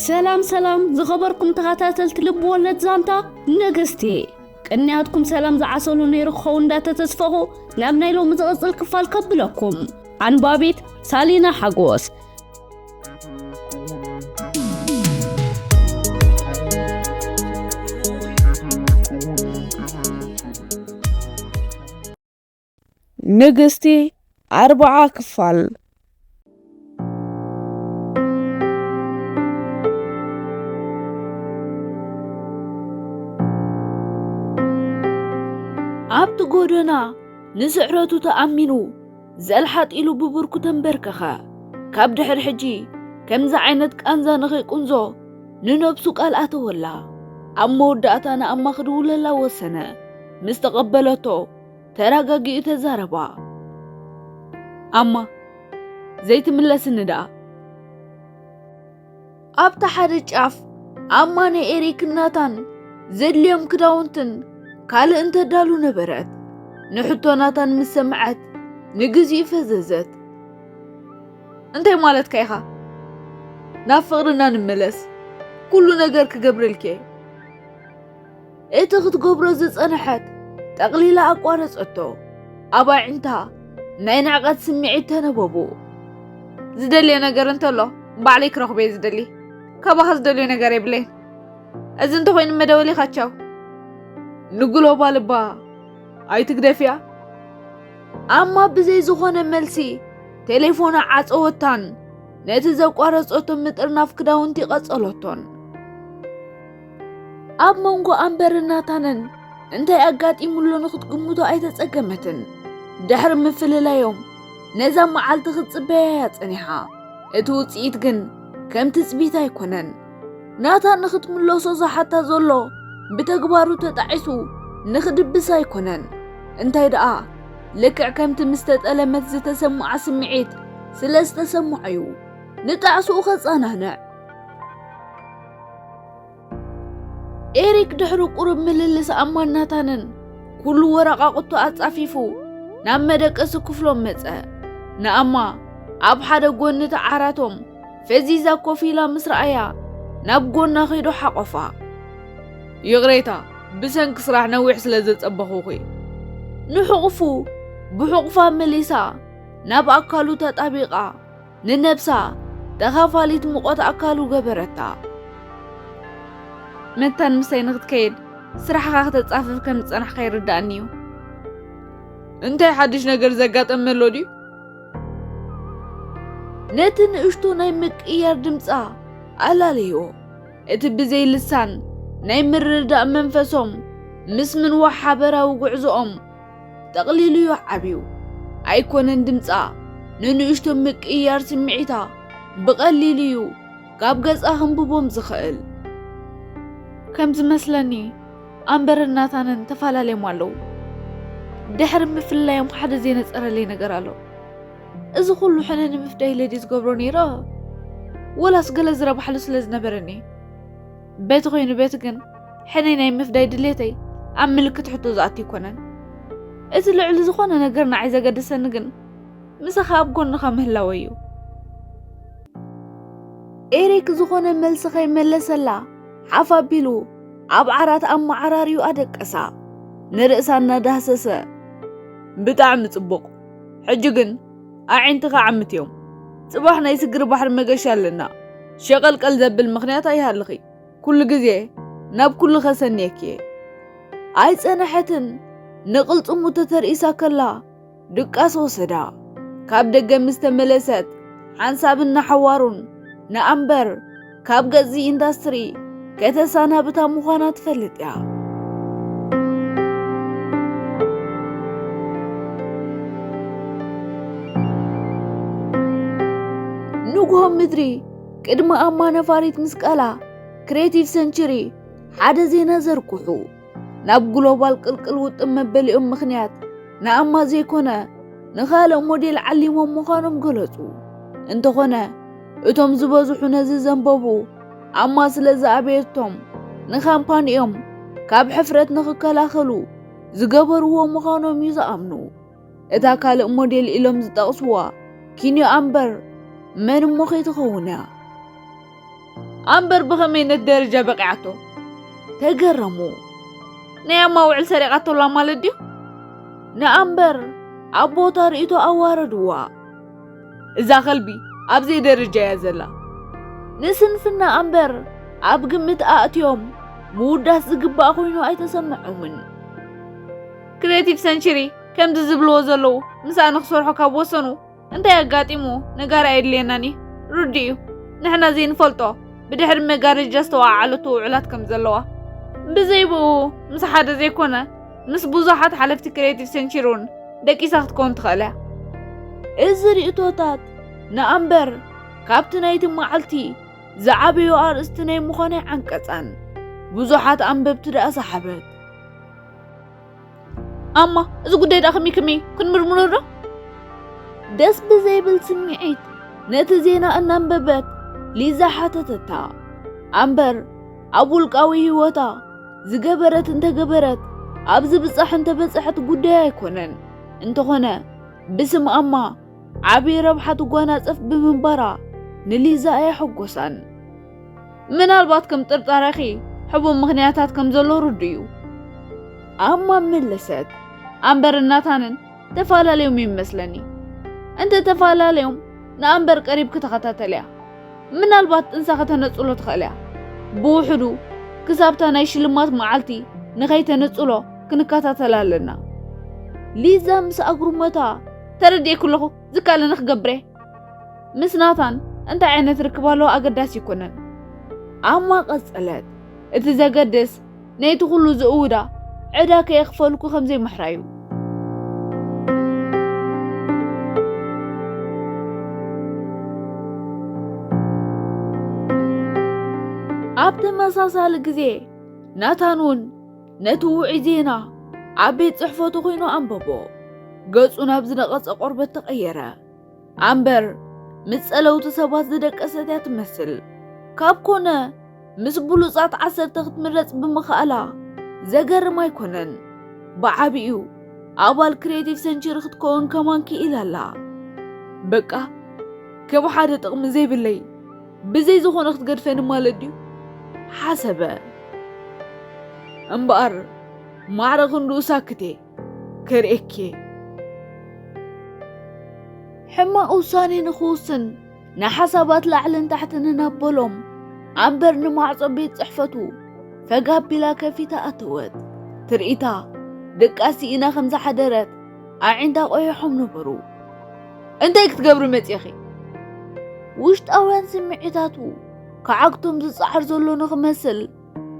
ሰላም ሰላም ዝኸበርኩም ተኸታተልቲ ልብ ወለድ ዛንታ ንግስቲ፣ ቅንያትኩም ሰላም ዝዓሰሉ ነይሩ ክኸውን እንዳተተስፈኹ ናብ ናይ ሎሚ ዝቕጽል ክፋል ከብለኩም። ኣንባቢት ሳሊና ሓጎስ። ንግስቲ ኣርብዓ ክፋል። ኣብቲ ጎደና ንስዕረቱ ተኣሚኑ ዘልሓጥ ኢሉ ብብርኩ ተንበርከኸ። ካብ ድሕሪ ሕጂ ከምዚ ዓይነት ቃንዛ ንኸይቁንዞ ንነብሱ ቃል ኣተወላ። ኣብ መወዳእታ ንኣማ ክድውለላ ወሰነ። ምስ ተቐበለቶ ተረጋጊኡ ተዛረባ። ኣማ ዘይትምለስኒ ደኣ? ኣብቲ ሓደ ጫፍ ኣማ ንኤሪክን ናታን ዘድልዮም ክዳውንትን ካልእን ተዳሉ ነበረት። ንሕቶ ናታን ምስ ሰምዐት ንግዚኡ ፈዘዘት። እንታይ ማለትካ ኢኻ? ናብ ፍቕርና ንመለስ። ኩሉ ነገር ክገብረልኪ እየ። እቲ ክትገብሮ ዝጸንሐት ጠቕሊላ ኣቋረጸቶ። ኣብ ኣዒንታ ናይ ንዕቀት ስምዒት ተነበቦ። ዝደልየ ነገር እንተሎ ባዕለይ ክረኽቦ እየ ዝደሊ። ካባኻ ዝደልዮ ነገር የብለይን። እዚ እንተኾይኑ መደወሊኻ ቻው። ንግሎባል እባ ኣይትግደፍያ። ኣማ ብዘይ ዝኾነ መልሲ ቴሌፎና ዓጸወታን ነቲ ዘቋረጸቶ ምጥርናፍ ክዳውንቲ ቀጸለቶን። ኣብ መንጎ ኣምበርን ናታንን እንታይ ኣጋጢሙሎ ንኽትግምቶ ኣይተጸገመትን። ድሕሪ ምፍልላዮም ነዛ መዓልቲ ክትጽበያ እያ ጸኒሓ። እቲ ውጽኢት ግን ከም ትጽቢት ኣይኮነን። ናታን ንኽትምለሶ ዝሓታ ዘሎ ብተግባሩ ተጣዒሱ ንኽድብስ ኣይኮነን። እንታይ ደኣ ልክዕ ከምቲ ምስ ተጠለመት ዝተሰምዓ ስምዒት ስለ ዝተሰምዖ እዩ ንጣዕስኡ ከጸናንዕ። ኤሪክ ድሕሪ ቁሩብ ምልልስ ኣማን ናታንን ኩሉ ወረቓቕቱ ኣጻፊፉ ናብ መደቀሲ ክፍሎም መጸ። ንኣማ ኣብ ሓደ ጎኒ ተዓራቶም ፈዚዛ ኮፍ ኢላ ምስ ረኣያ ናብ ጎና ከይዱ ሓቖፋ። ይቕሬታ፣ ብሰንኪ ስራሕ ነዊሕ ስለ ዘጸበኹኺ። ንሕቑፉ ብሕቑፋ መሊሳ ናብ ኣካሉ ተጣቢቓ ንነብሳ ተኻፋሊት ሙቐት ኣካሉ ገበረታ። መታን ምሳይ ንኽትከይድ ስራሕኻ ክተጻፍፍ ከም ዝጸናሕካ ይርዳእኒ እዩ። እንታይ ሓድሽ ነገር ዘጋጠመ ኣሎ ድዩ? ነቲ ንእሽቶ ናይ ምቅይያር ድምጻ ኣላለዮ። እቲ ብዘይ ልሳን ናይ ምርድዳእ መንፈሶም ምስ ምንዋሕ ሓበራዊ ጉዕዞኦም ጠቕሊሉ እዩ ዓብዩ። ኣይኮነን ድምጻ ንንእሽቶ ምቅይያር ስምዒታ ብቐሊሉ እዩ ካብ ገጻ ክንብቦም ዝኽእል። ከም ዝመስለኒ ኣምበርን ናታንን ተፈላለዮም ኣለዉ። ድሕሪ ምፍልላዮም ሓደ ዘይነጸረለይ ነገር ኣሎ። እዚ ኩሉ ሕነ ንምፍዳይ ኢለ ድየ ዝገብሮ ነይረ? ወላስ ገለ ዝረባሕሉ ስለ ዝነበረኒ? በቲ ኮይኑ በቲ ግን ሕነ ናይ ምፍዳይ ድሌተይ ኣብ ምልክት ሕቶ ዝኣቱ ኣይኮነን። እቲ ልዕሊ ዝኾነ ነገር ንዓይ ዘገድሰኒ ግን ምሳኻ ኣብ ጎንኻ ምህላወይ እዩ። ኤሪክ ዝኾነ መልሲ ከይመለሰላ ሓፍ ኣቢሉ ኣብ ዓራት ኣመዓራርዩ ኣደቀሳ። ንርእሳ እናዳህሰሰ፣ ብጣዕሚ ጽቡቕ። ሕጂ ግን ኣዒንትኻ ዓምት እዮም። ጽባሕ ናይ ስግሪ ባሕሪ መገሻ ኣለና። ሸቐልቀል ዘብል ምኽንያት ኣይሃልኺ። ኩሉ ግዜ ናብ ኩሉ ከሰንየኪ እየ። ኣይጸነሐትን። ንቕልጽሙ ተተርኢሳ ከላ ድቃስ ወሰዳ። ካብ ደገ ምስ ተመለሰት ሓንሳብን ንሓዋሩን ንኣምበር ካብ ገጽ ኢንዳስትሪ ከተሰናብታ ምዃና ትፈልጥ እያ። ንግሆ ምድሪ ቅድሚ ኣማ ነፋሪት ምስቃላ ክሬቲቭ ሰንቸሪ ሓደ ዜና ዘርግሑ። ናብ ግሎባል ቅልቅል ውጥን መበሊኦም ምኽንያት ንኣማ ዘይኮነ ንኻልእ ሞዴል ዓሊሞም ምዃኖም ገለጹ። እንተኾነ እቶም ዝበዝሑ ነዚ ዘንበቡ ኣማ ስለ ዝኣበየቶም ንካምፓኒኦም ካብ ሕፍረት ንኽከላኸሉ ዝገበርዎ ምዃኖም እዩ ዝኣምኑ። እታ ካልእ ሞዴል ኢሎም ዝጠቕስዋ ኪንዮ ኣምበር መን እሞ ከይትኸውን እያ? ኣምበር ብኸመይ ነት ደረጃ በቂዓቶ? ተገረሙ። ናይ ኣማ ውዕል ሰሪቓቶ ኣላ ማለት ድዩ? ንኣምበር ኣብ ቦታ ርእይቶ ኣዋረድዋ። እዛ ከልቢ ኣብ ዘይደረጃ እያ ዘላ። ንስንፍና ኣምበር ኣብ ግምት ኣእትዮም ምውዳስ ዝግባእ ኮይኑ ኣይተሰምዖምን። ክሬቲቭ ሰንቸሪ ከምዚ ዝብልዎ ዘለዉ ምስኣ ንክሰርሖ ካብ ወሰኑ እንታይ ኣጋጢሙ ነጋሪ ኣየድልየናን እዩ። ርዱእ እዩ። ንሕና ዘይንፈልጦ ብድሕሪ መጋረጃ ዝተወዓዓለቶ ውዕላት ከም ዘለዋ። ብዘይ ብኡ ምስ ሓደ ዘይኮነ ምስ ብዙሓት ሓለፍቲ ክሬቲቭ ሰንቸሪ እውን ደቂሳ ክትከውን ትኽእል እያ። እዚ ርእይቶታት ንኣምበር ካብቲ ናይቲ መዓልቲ ዝዓበዩ ኣርእስቲ ናይ ምዃን ኣይዓንቀጻን። ብዙሓት ኣንበብቲ ደኣ ሰሓበት። ኣማ፣ እዚ ጉዳይ ደኣ ከመይ ከመይ እዩ? ክንምርምሮ ዶ? ደስ ብዘይብል ስምዒት ነቲ ዜና እናንበበት ሊዛ ሓተተታ። ኣምበር ኣብ ውልቃዊ ህይወታ ዝገበረት እንተገበረት፣ ኣብ ዝብጻሕ እንተበጽሐት ጉዳይ ኣይኮነን። እንተኾነ ብስም ኣማ ዓቢ ረብሓ ትጓናጸፍ ብምንባራ ንሊዛ ኣየሐጎሳን። ምናልባት ከም ጥርጣረኺ ሕቡእ ምኽንያታት ከም ዘሎ ርዱእ እዩ። ኣማ መለሰት። ኣምበርን ናታንን ተፈላለዮም ይመስለኒ። እንተ ተፈላለዮም ንኣምበር ቀሪብኪ ተኸታተልያ። ምናልባት ጥንሳ ከተነጽሎ ትኽእል እያ። ብውሕዱ ክሳብታ ናይ ሽልማት መዓልቲ ንኸይተነጽሎ ክንከታተላ ኣለና። ሊዛ ምስ ኣጉርመታ ተረዲኤኪ ኣለኹ፣ ዝከኣለኒ ክገብር እየ። ምስ ናታን እንታይ ዓይነት ርክብ ኣለዎ ኣገዳሲ ኣይኮነን። ኣማ ቀጸለት። እቲ ዘገድስ ነይቲ ኩሉ ዝእውዳ ዕዳ ከየኽፈልኩ ከም ዘይምሕራዩ። ኣብ ተመሳሳሊ ግዜ ናታን እውን ነቲ ውዑይ ዜና ኣብ ቤት ጽሕፈቱ ኮይኑ ኣንበቦ። ገጹ ናብ ዝነቐጸ ቆርበት ተቐየረ። ኣምበር ምስ ጸለውቲ ሰባት ዝደቀሰት እያ ትመስል። ካብ ኮነ ምስ ብሉጻት ዓሰርተ ክትምረጽ ብምኽኣላ ዘገርም ኣይኮነን። ብዓቢኡ ኣባል ክሬቲቭ ሰንቸሪ ክትከውን ከማን ክኢላ ኣላ። በቃ ከም ሓደ ጥቕሚ ዘይብለይ ብዘይ ዝኾነ ክትገድፈኒ ማለት ድዩ? ሓሰበ። እምበኣር ማዕረ ክንድኡ ሳክቴ ከርእየኪ። ሕማቕ ውሳኔ ንኽውስን ንሓሳባት ላዕልን ታሕትን እናበሎም ኣምበር ንማዕጾ ቤት ጽሕፈቱ ፈግ ኣቢላ ከፊታ ኣተወት። ትርኢታ ድቃስ ስኢና ከም ዝሓደረት ኣዒንታ ቆይሖም ነበሩ። እንታይ ክትገብሪ መጺኺ? ውሽጣውያን ስምዒታቱ ክዓግቶም ዝጸዓር ዘሎ ንኽመስል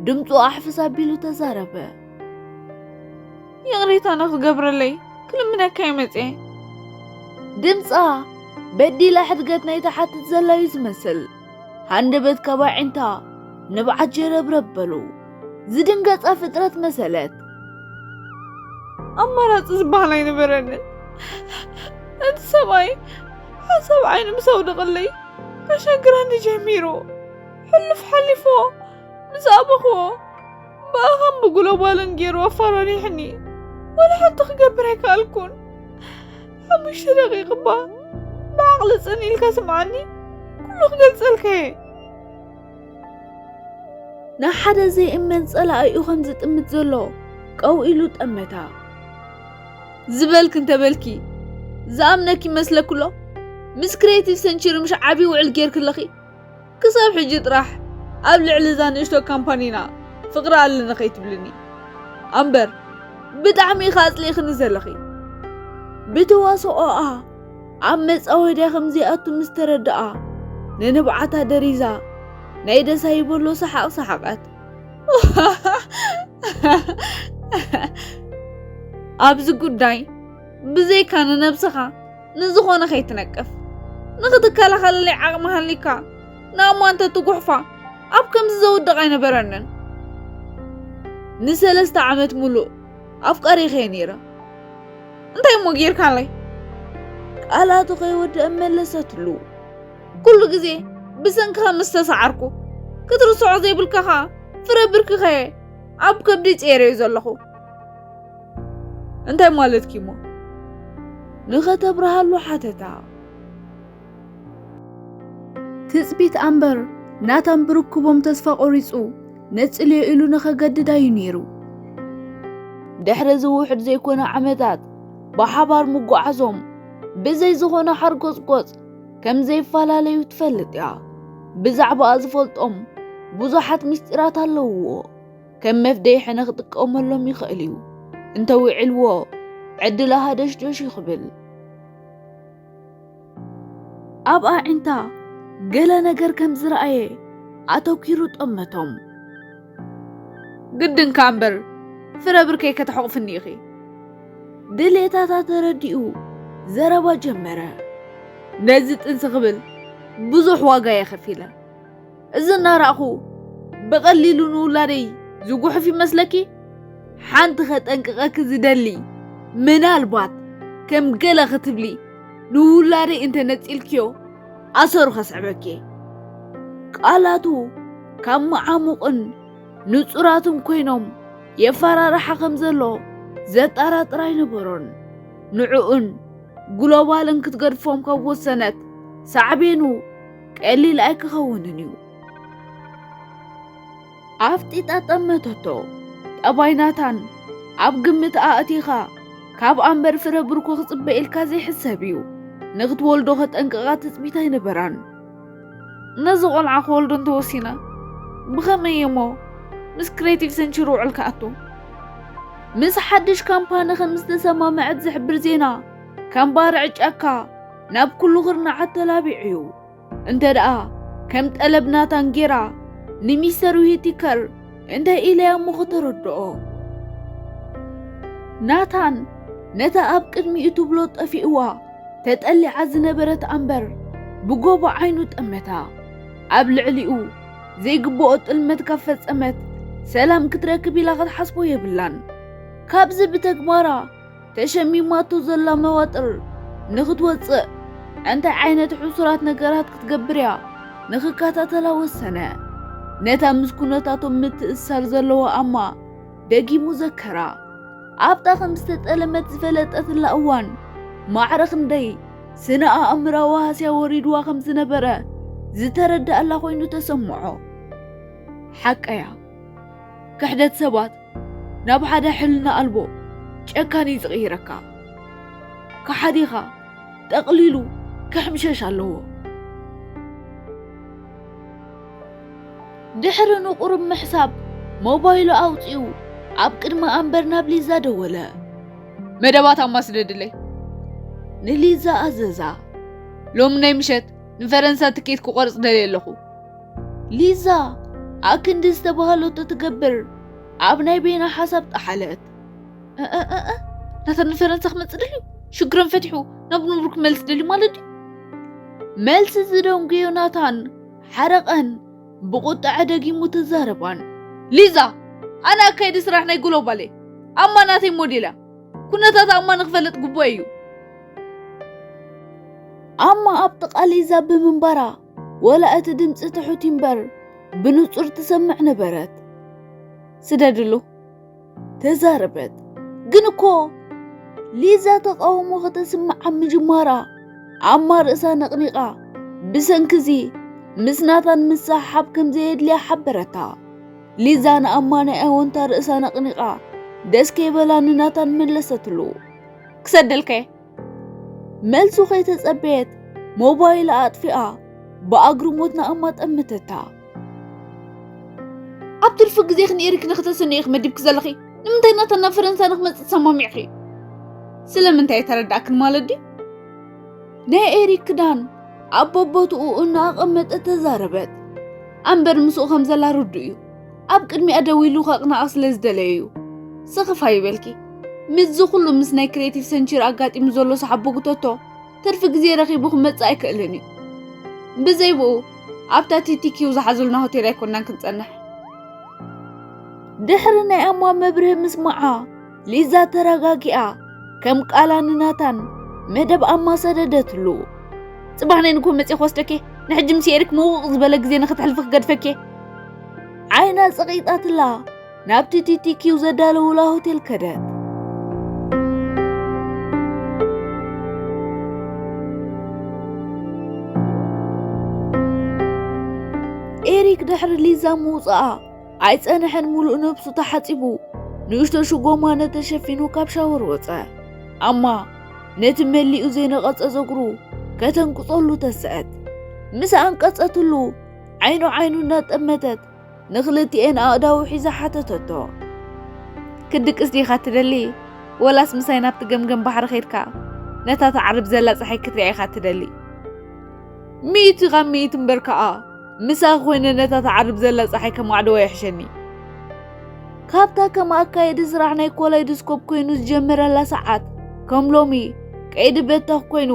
ድምፁ ኣሕፍስ ኣቢሉ ተዛረበ። ይቕሬታ ንኽትገብረለይ ክልምነካ እየ መፅየ። ድምፃ በዲላ ሕድገት ናይ ትሓትት ዘላ እዩ ዝመስል። ሃንደበት ካብ ኣዒንታ ንብዓት ጀረብረብ በሉ። ዝድንገፃ ፍጥረት መሰለት። ኣማራፂ ዝበሃል ኣይነበረንን። እቲ ሰብኣይ ሓሳብ ዓይኒ ምስ ኣውደቐለይ ከሸግረኒ ጀሚሩ። ሕሉፍ ሓሊፎ ምስ ኣበኽዎ ብኣኻን ብግሎባልን ገይሩ ኣፈራሪሕኒ። ወላ ሓንቲ ክገብር ኣይከኣልኩን። ሓሙሽተ ደቂቕ እባ ብዓቕሊ ጽን ኢልካ ስምዓኒ። ኩሉ ክገልጸልካ እየ። ንሓደ ዘይእመን ጸላኢኡ ከም ዝጥምት ዘሎ ቀው ኢሉ ጠመታ። ዝበልክ እንተበልኪ ዝኣምነኪ ይመስለክሎ? ምስ ክሬቲቭ ሰንቸሪ ምሽ ዓብዪ ውዕል ጌርክለኺ? ክሳብ ሕጂ ጥራሕ ኣብ ልዕሊ እዛ ንእሽቶ ካምፓኒና ፍቕሪ ኣለኒ ከይትብልኒ። ኣምበር ብጣዕሚ ኢኻ ኣጽሊእኽኒ ዘለኺ። ብተዋስኦኣ ኣብ መጻወድያ ከም ዘይኣቱ ምስ ተረድኣ፣ ንንብዓታ ደሪዛ ናይ ደሳይ በሎ ሰሓቕ ሰሓቐት። ኣብዚ ጉዳይ ብዘይካ ንነብስኻ ንዝኾነ ከይትነቅፍ፣ ንኽትከላኸለለይ ዓቕሚ ሃሊካ ንኣማ እንተትጉሕፋ ኣብ ከምዚ ዘውድቕ ኣይነበረንን። ንሰለስተ ዓመት ሙሉእ ኣፍቃሪኸ ነይረ። እንታይ እሞ ጌርካለይ? ቃላቱ ከይወደአ መለሰትሉ። ኩሉ ግዜ ብሰንክኻ ምስ ተሰዓርኩ፣ ክትርስዖ ዘይብልካ ኸኣ ፍረ ብርክኸ ኣብ ከብዲ ጸይረዮ ዘለኹ። እንታይ ማለትኪ እሞ? ንኸተብርሃሉ ሓተታ። ትጽቢት ኣምበር ናታን ብርክቦም ተስፋ ቆሪጹ ነጽልዮ ኢሉ ንኸገድዳ እዩ ነይሩ። ድሕሪ እዚ ውሑድ ዘይኮነ ዓመታት ብሓባር ምጉዓዞም ብዘይ ዝኾነ ሓርጎጽጎጽ ከም ዘይፈላለዩ ትፈልጥ እያ። ብዛዕባኣ ዝፈልጦም ብዙሓት ምስጢራት ኣለውዎ። ከም መፍደይ ሕነ ክጥቀመሎም ይኽእል እዩ። እንተዊዕልዎ ዕድላ ሃደሽዶሽ እዩ ክብል። ኣብ ኣዒንታ ገለ ነገር ከም ዝረኣየ ኣተኲሩ ጠመቶም። ግድንካ እምበር ፍረ ብርከይ ከተሕቑፍኒ ኢኺ። ድሌታታ ተረዲኡ ዘረባ ጀመረ። ነዚ ጥንሲ ክብል ብዙሕ ዋጋ እየ ከፊለ። እዚ እናረኣኹ ብቐሊሉ ንውላደይ ዝጉሕፍ ይመስለኪ? ሓንቲ ከጠንቅቐኪ ዝደሊ፣ ምናልባት ከም ገለ ክትብሊ ንውላደይ እንተ ነጺልክዮ ኣሰሩ ከስዕበኪ። ቃላቱ ካብ መዓሙቕን ንጹራትን ኮይኖም የፈራርሓ ከም ዘሎ ዘጠራጥር ኣይነበሮን። ንዕኡን ግሎባልን ክትገድፎም ካብ ወሰነት ሳዕቤኑ ቀሊል ኣይክኸውንን እዩ። ኣፍጢጣ ጠመተቶ። ጠባይ ናታን ኣብ ግምት ኣእቲኻ ካብ ኣንበር ፍረ ብርኮ ክጽበ ኢልካ ዘይሕሰብ እዩ። ንኽትወልዶ ከጠንቅቓ ትጽቢት ኣይነበራን። ነዚ ቆልዓ ክወልዶ እንተወሲነ ብኸመይ እሞ ምስ ክሬቲቭ ሰንችሪ ውዕል ክኣቱ? ምስ ሓድሽ ካምፓኒ ከም ዝተሰማምዐት ዝሕብር ዜና ከም ባርዕ ጫካ ናብ ኩሉ ክርናዓት ተላቢዑ እዩ። እንተ ደኣ ከም ጠለብ ናታን ጌራ ንሚስተር ዊቲከር እንታይ ኢለያ እሞ ከተረድኦ? ናታን ነታ ኣብ ቅድሚኡ ትብሎ ጠፊእዋ ተጠሊዓ ዝነበረት ኣምበር ብጎቦ ዓይኑ ጠመታ። ኣብ ልዕሊኡ ዘይግብኦ ጥልመት ካብ ፈጸመት ሰላም ክትረክብ ኢላ ክትሓስቦ የብላን። ካብዚ ብተግባራ ተሸሚማቶ ዘላ መዋጥር ንኽትወጽእ እንታይ ዓይነት ሕሱራት ነገራት ክትገብር እያ ንኽከታተላ ወሰነ። ነታ ምስ ኩነታቶም ምትእስሳር ዘለዎ ኣማ ደጊሙ ዘከራ። ኣብታ ከም ዝተጠለመት ዝፈለጠትላ እዋን ማዕረ ክንደይ ስነ ኣእምራዊ ሃስያ ወሪድዋ ከም ዝነበረ ዝተረዳእላ ኮይኑ ተሰምዖ። ሓቀያ፣ ክሕደት ሰባት ናብ ሓደ ሕልና ኣልቦ ጨካን እዩ ዝቕይረካ። ከሓዲኻ ጠቕሊሉ ክሕምሸሽ ኣለዎ። ድሕሪ ንቑሩብ ምሕሳብ ሞባይሉ ኣውጺኡ ኣብ ቅድሚ ኣምበር ናብ ሊዛ ደወለ። መደባት ኣማ ስደድለይ። ንሊዛ ኣዘዛ። ሎም ናይ ምሸት ንፈረንሳ ትኬት ክቆርጽ ደልየ ኣለኹ። ሊዛ ኣክንዲ ዝተባህለቶ ትገብር ኣብ ናይ ቤና ሓሳብ ጠሓለት። እ፣ እ፣ እ፣ እ፣ ናታ ንፈረንሳ ክመጽእ ደልዩ ሽግሮም ፈቲሑ ናብ ንቡር ክመልስ ደልዩ ማለት ድዩ? መልሲ ዝደንጉዮ ናታን ሓረቐን ብቁጥዐ ደጊሙ ተዛረባን። ሊዛ፣ ኣነ ኣካይዲ ስራሕ ናይ ግሎባል እየ። ኣማ ናተይ ሞዴል እያ። ኩነታት ኣማ ንክፈልጥ ግቡእ እዩ። ኣማ ኣብ ጥቓ ሊዛ ብምንባራ፣ ወላ እቲ ድምፂ ትሑት እምበር ብንጹር ትሰምዕ ነበረት። ስደድሉ፣ ተዛረበት። ግን እኮ ሊዛ ተቃውሞ ከተስምዕ ኣብ ምጅማራ፣ ኣማ ርእሳ ነቕኒቓ፣ ብሰንኪ እዚ ምስ ናታን ምስሕሓብ ከም ዘየድልያ ሓበረታ። ሊዛ ንኣማ ናይ ኣወንታ ርእሳ ነቕኒቓ፣ ደስ ከይበላ ንናታን መለሰትሉ። ክሰደልከ? መልሱ ከይተጸበየት ሞባይላ ኣጥፊኣ ብኣግርሞት ንኣማ ጠምተታ። ኣብ ትርፊ ግዜኽን ኤሪክ ንክተስንዩ ኢኺ መዲብኪ ዘለኺ። ንምንታይ ናታ ናብ ፈረንሳ ንክመጽእ ተሰማሚዕኺ? ስለምንታይ ኣይተረዳእክን ማለት ድዩ? ናይ ኤሪክ ክዳን ኣብ በቦትኡ እናኣቐመጠት ተዛረበት። ኣምበር ምስኡ ከም ዘላ ርዱእ እዩ። ኣብ ቅድሚኣ ደው ኢሉ ከቕንኣ ስለ ዝደለየ እዩ። ስኽፍ ኣይበልኪ። ምስዚ ኩሉ ምስ ናይ ክሬቲቭ ሰንቸሪ ኣጋጢሙ ዘሎ ሰሓቦ ጉተቶ ትርፊ ግዜ ረኺቡ ክመጽእ ኣይክእልን እዩ። ብዘይ ብኡ ኣብታ ቲቲኪው ዝሓዙልና ሆቴል ኣይኮናን ክንጸንሕ። ድሕሪ ናይ ኣማ መብርሂ ምስማዓ ሊዛ ተረጋጊኣ ከም ቃላ ንናታን መደብ ኣማ ሰደደትሉ። ጽባሕ ናይ ንግሆ መጺእ ክወስደኪ፣ ንሕጂ ምስ ኤሪክ ምውቕ ዝበለ ግዜ ንኽተሕልፊ ክገድፈኪ። ዓይና ጸቒጣትላ ናብቲ ቲቲኪው ዘዳለውላ ሆቴል ከደት። ኤሪክ ድሕሪ ሊዛ ምውጻኣ ኣይጸንሐን፣ ምሉእ ነብሱ ተሓጺቡ፣ ንእሽቶ ሽጎማነ ተሸፊኑ ካብ ሻወር ወጸ። ኣማ ነቲ መሊኡ ዘይነቐጸ ጸጉሩ ከተንቅጸሉ ተስአት። ምስ ኣንቀጸትሉ፣ ዓይኑ ዓይኑ እናጠመተት ንኽልቲኤን ኣእዳዉ ሒዛ ሓተተቶ። "ክትድቅስ ዲኻ ትደሊ? ወላስ ምሳይ ናብቲ ገምገም ባሕሪ ኸይድካ ነታ ትዓርብ ዘላ ጸሓይ ክትሪኣ ኢኻ ትደሊ?" "ሚእቲ ካብ ሚእቲ እምበር ከኣ፣ ምሳኺ ኮይነ ነታ ትዓርብ ዘላ ጸሓይ ከማዕድዋ ይሕሸኒ።" ካብታ ከም ኣካየዲ ስራሕ ናይ ኮላይዶስኮፕ ኮይኑ ዝጀመረላ ሰዓት፣ ከም ሎሚ ቀይዲ በታኽ ኮይኑ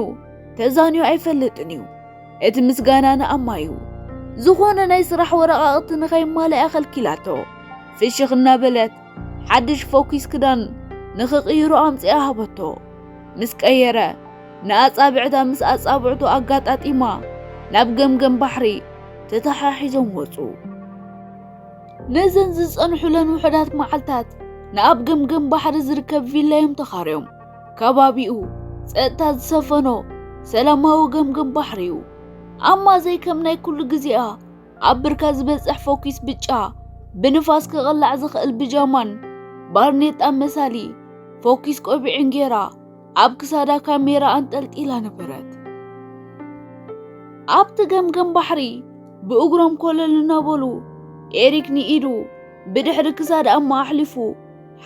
ተዛንዩ ኣይፈልጥን እዩ። እቲ ምስጋና ንኣማ እዩ። ዝኾነ ናይ ስራሕ ወረቓቕቲ ንኸይማልኣ ከልኪላቶ። ፍሽኽ እናበለት ሓድሽ ፎኪስ ክዳን ንኽቕይሮ ኣምጺኣ ሃበቶ። ምስ ቀየረ፣ ንኣጻብዕታ ምስ ኣጻብዕቱ ኣጋጣጢማ ናብ ገምገም ባሕሪ ተተሓሒዞም ወጹ። ነዘን ዝጸንሑለን ውሑዳት መዓልታት ንኣብ ገምገም ባሕሪ ዝርከብ ቪላ እዮም ተኻርዮም። ከባቢኡ ጸጥታ ዝሰፈኖ ሰላማዊ ገምገም ባሕሪ እዩ። ኣማ ዘይከም ናይ ኩሉ ግዜኣ ኣብ ብርካ ዝበጽሕ ፎኪስ ብጫ፣ ብንፋስ ክቕላዕ ዝኽእል ብጃማን ባርኔጣ መሳሊ ፎኪስ ቆቢዕን ጌራ፣ ኣብ ክሳዳ ካሜራ ኣንጠልጢላ ነበረት። ኣብቲ ገምገም ባሕሪ ብእግሮም ኮለል እናበሉ፣ ኤሪክ ንኢዱ ብድሕሪ ክሳድ ኣማ ኣሕሊፉ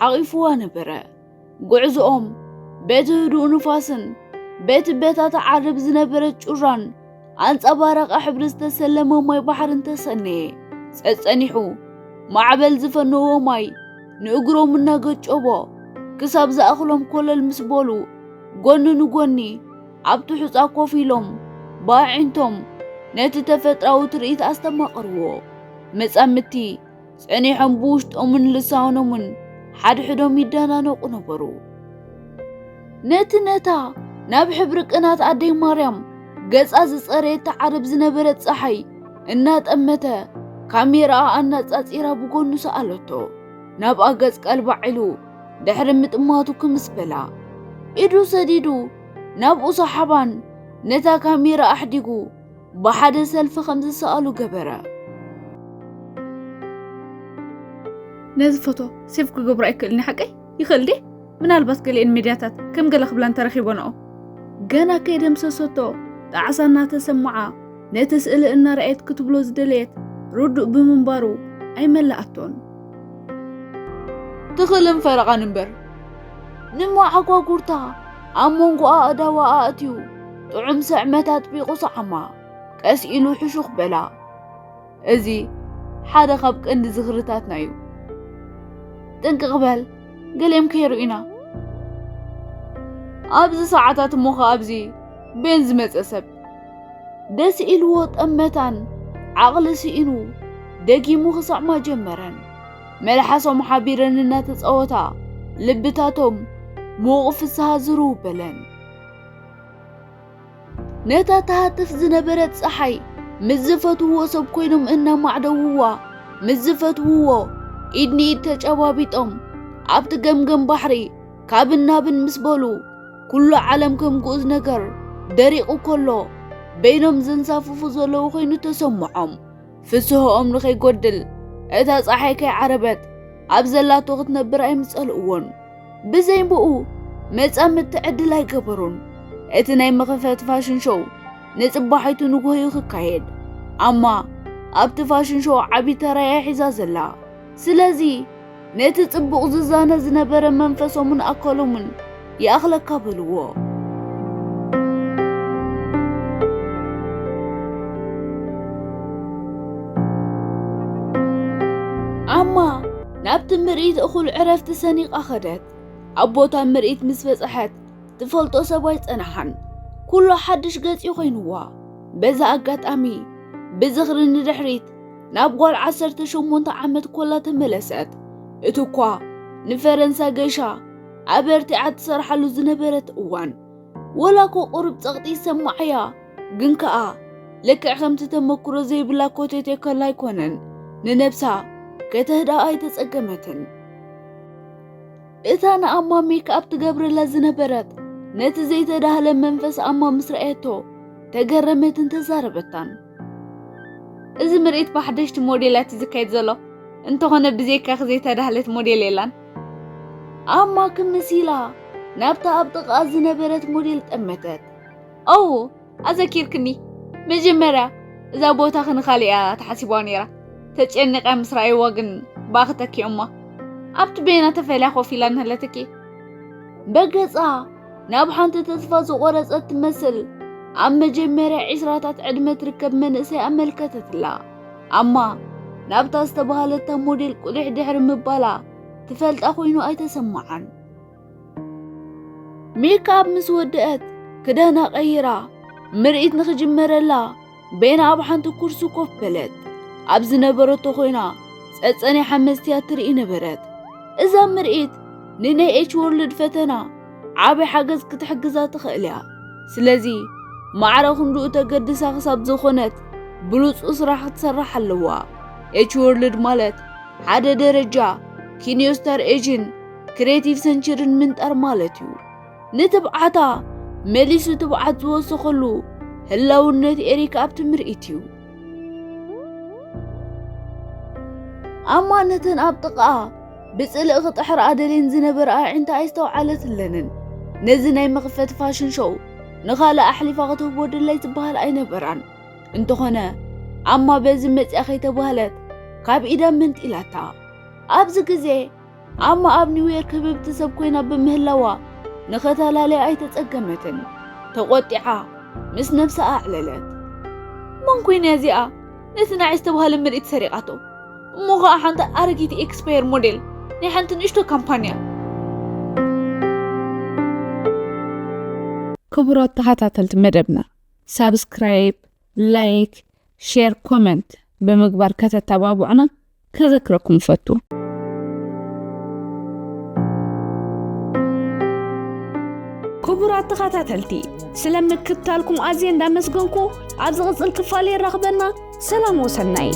ሓቒፍዋ ነበረ። ጉዕዞኦም በቲ ህዱእ ንፋስን በቲ በታ ትዓርብ ዝነበረት ጩራን ኣንጸባራቒ ሕብሪ ዝተሰለመ ማይ ባሕርን ተሰነየ። ጸጸኒሑ ማዕበል ዝፈነዎ ማይ ንእግሮም እናገጨቦ ክሳብ ዝኣኽሎም ኮለል ምስ በሉ፣ ጎኒ ንጎኒ ኣብቲ ሑጻ ኮፍ ኢሎም ብኣዒንቶም ነቲ ተፈጥራዊ ትርኢት ኣስተማቐርዎ። መጻምድቲ ጸኒሖም ብውሽጦምን ልሳኖምን ሓድሕዶም ይደናነቑ ነበሩ። ነቲ ነታ ናብ ሕብሪ ቅናት ኣደይ ማርያም ገጻ ዝጸረየት ትዓርብ ዝነበረት ጸሓይ እናጠመተ ካሜራኣ ኣነጻጺራ ብጎኑ ሰኣለቶ። ናብኣ ገጽ ቀልባዕ ኢሉ ድሕሪ ምጥማቱ ክምስ በላ። ኢዱ ሰዲዱ ናብኡ ሰሓባን ነታ ካሜራ ኣሕዲጉ ብሓደ ሰልፊ ከም ዝሰኣሉ ገበረ። ነዚ ፎቶ ሴቭ ክገብሮ ኣይክእልን ሓቀይ? ይኽእል ድየ? ምናልባት ገሊኤን ሚድያታት ከም ገለ ክብላ እንተረኺበንኦ። ገና ከይደምሰሰቶ ጣዕሳ እናተሰምዓ ነቲ ስእሊ እናረኣየት ክትብሎ ዝደለየት ርዱእ ብምንባሩ ኣይመለኣቶን። ትኽእልን ፈረቓን እምበር። ንመዓጓጉርታ ኣብ መንጎ ኣእዳዋ ኣእትዩ ጥዑም ስዕመት ኣጥቢቑ ሰዓማ። ቀስ ኢሉ ሕሹኽ በላ። እዚ ሓደ ካብ ቀንዲ ዝኽርታትና እዩ። ጥንቅቕ በል፣ ገሊኦም ከይርእዩና። ኣብዚ ሰዓታት እሞ ኸኣ ኣብዚ ቤን ዝመጸ ሰብ። ደስ ኢልዎ ጠመታን ዓቕሊ ስኢኑ ደጊሙ ክሰዕማ ጀመረን። መልሓሶም ሓቢረን እናተጻወታ ልብታቶም ምዉቕ ፍስሃ ዝርው በለን። ነታ ትሃትፍ ዝነበረት ጸሓይ ምስ ዝፈትውዎ ሰብ ኮይኖም እናማዕደውዋ፣ ምስ ዝፈትውዎ ኢድ ንኢድ ተጨባቢጦም ኣብቲ ገምገም ባሕሪ ካብን ናብን ምስ በሉ፣ ኩሉ ዓለም ከም ግኡዝ ነገር ደሪቑ ከሎ፣ በይኖም ዘንሳፍፉ ዘለዉ ኮይኑ ተሰምዖም። ፍስሆኦም ንኸይጎድል፣ እታ ጸሓይ ከይዓረበት ኣብ ዘላቶ ክትነብር ኣይምጸልእዎን። ብዘይ ብኡ መጻምድቲ ዕድል ኣይገበሩን። እቲ ናይ መኽፈቲ ፋሽን ሾው ንጽባሒቱ ንግሆ እዩ ክካየድ። ኣማ ኣብቲ ፋሽን ሾው ዓቢ ተራ እያ ሒዛ ዘላ። ስለዚ ነቲ ጽቡቕ ዝዛነ ዝነበረ መንፈሶምን ኣካሎምን ይኣኽለካ በልዎ። ኣማ ናብቲ ምርኢት እኹል ዕረፍቲ ሰኒቓ ኸደት። ኣብ ቦታ ምርኢት ምስ በጽሐት ትፈልጦ ሰብ ኣይጸንሓን። ኩሉ ሓድሽ ገጽ እዩ ኮይንዋ። በዛ ኣጋጣሚ ብዝኽሪ ንድሕሪት ናብ ጓል ዓሰርተ ሸሞንተ ዓመት ኮላ ተመለሰት። እቲ እኳ ንፈረንሳ ገይሻ ኣበርቲዓ ትሰርሓሉ ዝነበረት እዋን፣ ወላ እኮ ቁሩብ ጸቕጢ ይሰምዓያ፣ ግን ከኣ ልክዕ ከምቲ ተመክሮ ዘይብላ ኮቴቴ ከላ ኣይኮነን፣ ንነብሳ ከተህድኣ ኣይተጸገመትን። እታ ንኣማ ሜክኣፕ ትገብረላ ዝነበረት፣ ነቲ ዘይተዳህለ መንፈስ ኣማ ምስ ረኣየቶ፣ ተገረመትን ተዛረበታን። እዚ ምርኢት ብሓደሽቲ ሞዴላት እዩ ዝካየድ ዘሎ። እንተኾነ ብዘይካኺ ዘይተዳህለት ሞዴል የላን። ኣማ ክምስ ኢላ ናብታ ኣብ ጥቓ ዝነበረት ሞዴል ጠመተት። ኦ፣ ኣዘኪርክኒ። መጀመርያ እዛ ቦታ ክንኻሊእ እያ ተሓሲባ ነይራ። ተጨኒቐ ምስ ረኣይዋ ግን ብኣኺ ተኪኦማ። ኣብቲ በይና ተፈልያ ኮፍ ኢላ እንሀለትኪ። በገጻ ናብ ሓንቲ ተስፋ ዝቖረጸት ትመስል ኣብ መጀመርያ ዒስራታት ዕድመ ትርከብ መንእሰይ ኣመልከተትላ። ኣማ ናብታ ዝተባህለታ ሞዴል ቁሊሕ ድሕሪ ምባላ ትፈልጣ ኮይኑ ኣይተሰማዓን። ሜክኣፕ ምስ ወደአት ክዳና ቀይራ ምርኢት ንኽጅመረላ በይና ኣብ ሓንቲ ኩርሲ ኮፍ በለት። ኣብ ዝነበረቶ ኮይና ጸጸኒሓ መስትያት ትርኢ ነበረት። እዛ ምርኢት ንናይ ኤች ወርልድ ፈተና ዓቢ ሓገዝ ክትሕግዛ ትኽእል እያ። ስለዚ ማዕረ ክንድኡ ተገድሳ ክሳብ ዝኾነት ብሉጹ ስራሕ ክትሰርሕ ኣለዋ። ኤች ወርልድ ማለት ሓደ ደረጃ ኪንዮስታር ኤጅን ክሬቲቭ ሰንቸርን ምንጣር ማለት እዩ። ንትብዓታ መሊሱ ትብዓት ዝወሰኸሉ ህላውነት ኤሪካ ኣብቲ ምርኢት እዩ። ኣማ ነተን ኣብ ጥቓኣ ብጽልኢ ክጥሕራ ደልየን ዝነበራ ኣዒንታ ኣይስተውዓለትለንን። ነዚ ናይ መኽፈቲ ፋሽን ሾው ንኻልእ ኣሕሊፋ ክትህቦ ድላይ ዝበሃል ኣይነበራን። እንተኾነ ኣማ በዚ መጽያ ከይተባህለት ካብ ኢዳ መንጢላታ። ኣብዚ ግዜ ኣማ ኣብ ኒውዮርክ ህብብቲ ሰብ ኮይና ብምህላዋ ንኸተላለያ ኣይተጸገመትን። ተቖጢዓ ምስ ነብሳ ኣዕለለት። መን ኮይና እዚኣ ነቲ ንዓይ ዝተባህለ ምርኢት ሰሪቓቶ? እሞ ኸኣ ሓንቲ ኣረጊት ኤክስፓየር ሞዴል ናይ ሓንቲ ንእሽቶ ካምፓንያ። ክቡራት ተኸታተልቲ መደብና ሳብስክራይብ፣ ላይክ፣ ሼር፣ ኮመንት ብምግባር ከተተባብዑና ከዘክረኩም እፈቱ። ክቡራት ተኸታተልቲ፣ ስለ ምክትታልኩም ኣዝየ እንዳመስገንኩ ኣብ ዝቕጽል ክፋል የራኽበና። ሰላም ወሰናይ።